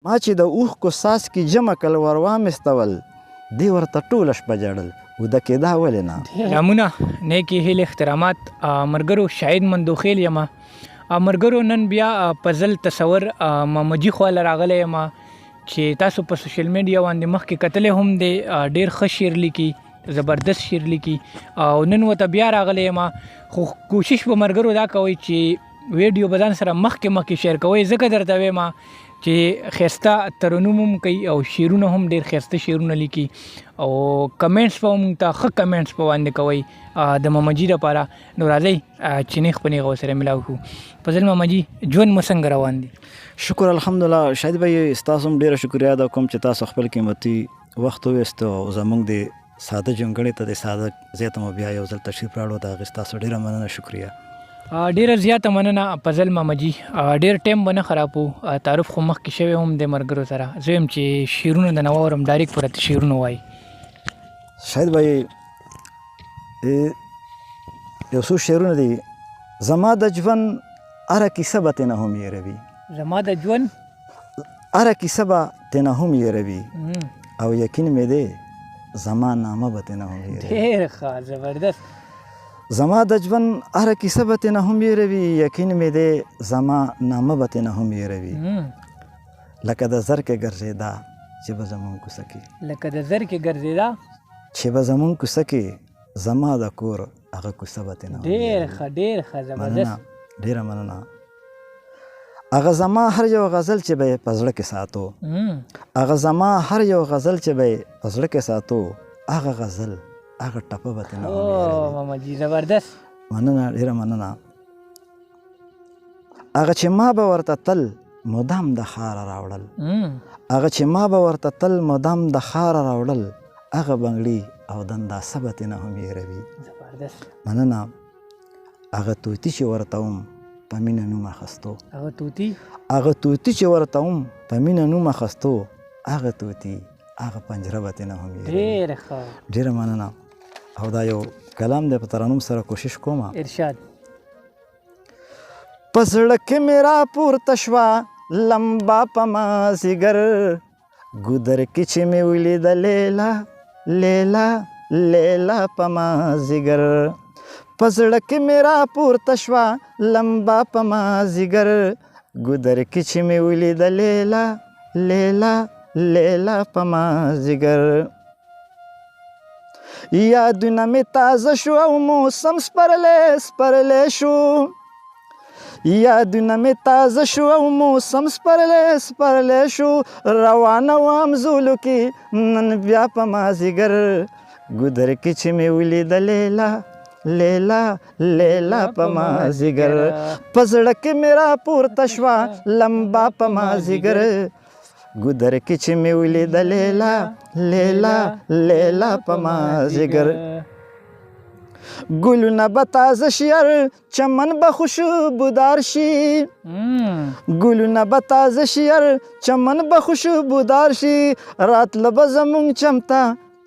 ما چې د اوښکو څاڅکي جمع کړل وروامستول، دې ورته ټوله شپه ژړل، اوده کېدا ولې نه؟ سلامونه نیکی هیلې احترامات مرګرو شاهد مندوخیل یم. مرګرو نن بیا په ځل تصور مامجي خواله راغلی یم چې تاسو په سوشل میډیا باندې مخکې کتلی هم دی، ډیر ښه شعر لیکي، زبردست شعر لیکي او نن ورته بیا راغلی یم. خو کوشش به مرګرو دا کوئ چې ویډیو به ځان سره مخکې مخکې شیر کوئ، ځکه درته وایم چې ښایسته ترنم هم کوي او شعرونه هم ډېر ښایسته شعرونه لیکي او کمنټس به هم ته ښه کمنټس به باندې کوئ د مامجي دپاره. نو راځئ چې نېغ په نېغه ورسره ملاو شو. فضل مامجي، ژوند مو څنګه روان دی؟ شکر الحمدلله. شاهد بھائی، ستاسو هم ډېره شکریه ادا کوم چې تاسو خپل قیمتي وخت وویستو او زموږ د ساده جونګړې ته، د ساده ځای ته مو بیا یو ځل تشریف راوړو. د هغې ستاسو ډېره مننه، شکریه. ډیره زیاته مننه فضل مامجي. ډیر ټایم به نه خرابو، تعارف خو مخکې شوی هم دی ملګرو سره. زه یم چې شعرونه د نه واورم، ډایرکټ پورته شعرونه وایي. شاهد بھائی، یو څو شعرونه دي. زما د ژوند هره کیسه به ترېنه هم هېروي. زما د ژوند هره کیسه به ترېنه هم هېروي او یقین مې دی زما نامه به ترېنه هم هېروي. ډېر ښه، زبردست. زما د ژوند هره کیسه به ترېنه هم هېروي، یقین مې دی زما نامه به ترېنه هم هېروي. لکه د زرکې ګرځېدا چې به زمونږ کوڅه کې، لکه د زرکې ګرځېدا چې به زمونږ کوڅه کې، زما د کور هغه کوڅه به ترېنه هم ډېر ښه، ډېر ښه، زبردست. ډېره مننه. هغه زما هر یو غزل چې به یې په زړه کې ساتو، هغه زما هر یو غزل چې به یې په زړه کې ساتو، هغه غزل هغه ټپه به ترېنه هم هېروي. ماما جي، زبردست. مننه، ډېره مننه. هغه چې ما به ورته تل مدام د ښاره راوړل، هغه چې ما به ورته تل مدام د ښاره راوړل، هغه بنګړي او دنداسه به ترېنه هم هېروي. زبردست. مننه. هغه طوطي چې ورته وم په مینه نوم اخستو، هغه طوطي، هغه طوطي چې ورته وم په مینه نوم اخستو، هغه طوطي هغه پنجره به ترېنه هم هېروي. ډېر ښه. ډېره مننه. او دا یو کلام دی، په ترنم سره کوشش کوم. ارشاد. په زړه کې مې راپورته شوه لمبا په مازیګر، ګودر کې چې مې ولیده لیلا، لیلا، لیلا په مازیګر. په زړه کې مې راپورته شوه لمبا په مازیګر، ګودر کې چې مې ولیده لیلا، لیلا، لیلا په مازیګر. یادونه مې تازه شو او موسم سپرلی سپرلی شو، یادونه مې تازه شو او موسم سپرلی سپرلی شو، روانه وم زولو کې نن بیا په مازیګر، ګودر کې چې مې ولیده لیلا، لیلا، لیلا په مازیګر. په زړه کې مې راپورته شوه لمبا په مازیګر، ګودر کې چې مې ولیده لیلا، لیلا، لیلا په مازیګر. ګلونه به تازه شي، هر چمن به خوشبودار شي، ګلونه به تازه شي، هر چمن به خوشبودار شي، راتله به زمونږ چمته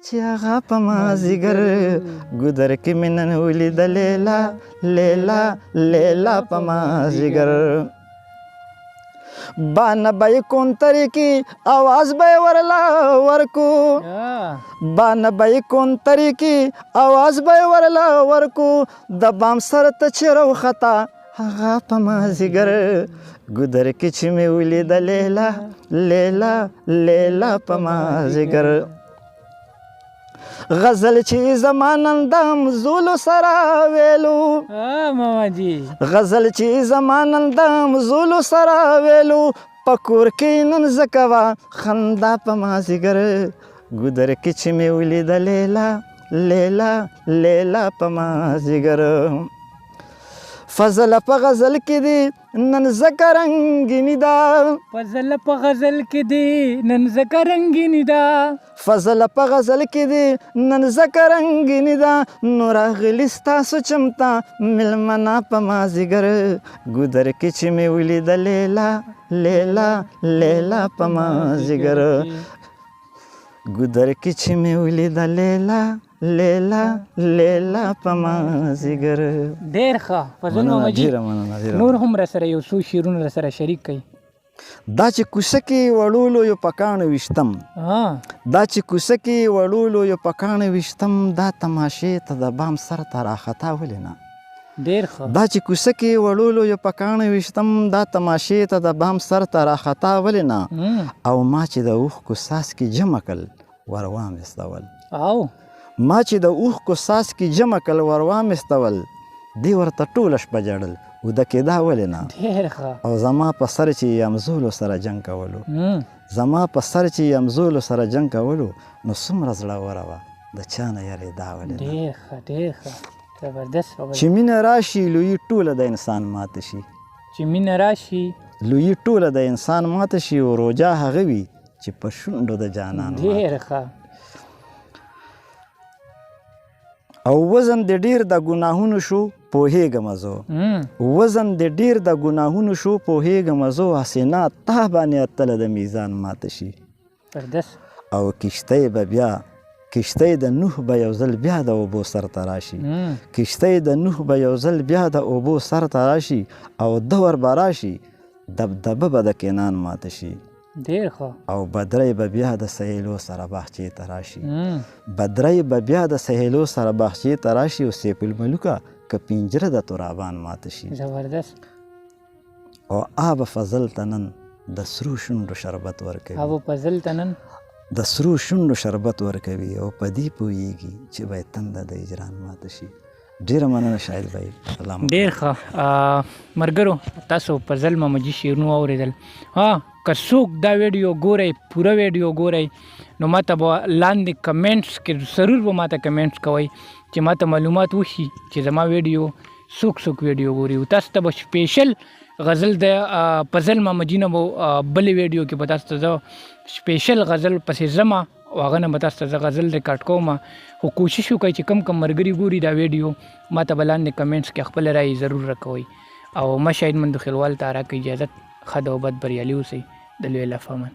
چې هغه په مازیګر، ګودر کې مې نن ولیده لیلا، لیلا، لیلا په مازیګر. بانه به یې کونترې کې اواز به یې ورله ورکو، بانه به یې کونترې کې اواز به یې ورله ورکو، د بام سر ته چې راوخته هغه په مازیګر، ګودر کې چې مې ولیده لیلا، لیلا، لیلا په مازیګر. غزل چې زما نن د همزولو سره ویلو، ماما جي، غزل چې زما نن د همزولو سره ویلو، په کور کې نن ځکه وه خندا په مازیګر، ګودر کې چې مې ولیده لیلا، لیلا، لیلا په مازیګر. فضل په غزل کې دی نن ځکه رنګیني ده، فضل په غزل کې دی نن ځکه رنګیني ده، فضل په غزل کې دی نن ځکه رنګیني ده، نو راغلي ستاسو چمته مېلمنه په مازیګر، ګودر کې چې مې ولیده لیلا، لیلا، لیلا په مازیګر، ګودر کې چې مې ولیده لیلا، لیلا، لیلا په مازیګر. ډېر ښه فضل مننه، ماما جي. ډېره مننه، ډېره. نور هم راسره یو څو شعرونه راسره شریک کړئ. دا چې کوڅه کې وړو لویو په کاڼو ویشتم، دا چې کوڅه کې وړو لویو په کاڼو ویشتم، دا تماشې ته د بام سر ته راخطا ولې نه؟ ډیر ښه. دا چې کوڅه کې وړو لویو په کاڼو ویشتم، دا تماشې ته د بام سر ته راخطا ولې نه؟ او ما چې د اوښکو څاڅکي جمع کړل ور وامستول، او ما چې د اوښکو څاڅکي جمع کړل ور وامستول، دې ورته ټوله شپه ژړل اوده کېدا ولې نه؟ ډېر ښه. او زما په سر چې یې همزولو سره جنګ کولو، زما په سر چې یې همزولو سره جنګ کولو، نو څومره زړوره وه د چا نه یرېدا ولې نه؟ ډېر ښه، ډېر ښه، زبردست خبره. چې مینه راشي لویي ټوله د انسان ماته شي، چې مینه راشي لویي ټوله د انسان ماته شي، او روجا هغه وي چې په شونډو د جانان ماته. ډېر ښه. او وزن دې ډېر د ګناهونو شو پوهېږم زه، وزن دې ډېر د ګناهونو شو پوهېږم زه، هسې نه تا باندې اتله د میزان ماته شي. او کښتۍ به بیا، کښتۍ د نوح به یو ځل بیا د اوبو سر ته راشي، کښتۍ د نوح به یو ځل بیا د اوبو سر ته راشي، او دور به راشي دبدبه به د کینان ماته شي. ډېر ښه. او بدرۍ به بیا د سهیلو سره باغچې ته راشي، بدرۍ به بیا د سهیلو سره باغچې ته راشي، او سیف الملوکه که پنجره د ترابان ماته شي. زبردست. او آب فضل ته نن د سرو شونډو شربت ورکوي، آب فضل ته نن د سرو شونډو شربت ورکوي، او په دې پوهېږي چې به یې تنده د هجران ماته شي. ډېره مننه شاهد بھائی، الله مو. ډېر ښه. مرګرو تاسو په ځل ممجي شعرونه واورېدل. ها که څوک دا ویډیو ګورئ، پوره ویډیو ګورئ، نو ماته به لاندې کمنټس کې ضرور به ماته کمنټس کوئ چې ماته معلومات وشي چې زما ویډیو څوک څوک ویډیو ګوري. او تاسو ته به سپیشل غزل د فضل مامجي نه به بلې ویډیو کې به تاسو ته زه سپیشل غزل پسې ځم، او هغه نه به تاسو ته زه غزل ریکارډ کوم. خو کوشش وکړئ چې کم کم ملګري ګوري دا ویډیو، ماته به لاندې کمنټس کې خپله رایې ضرور راکوئ. او ما شاهد مندوخېلوال ته راکړئ اجازت. ښه د او بد بریالي اوسئ. د لوی الله فامان.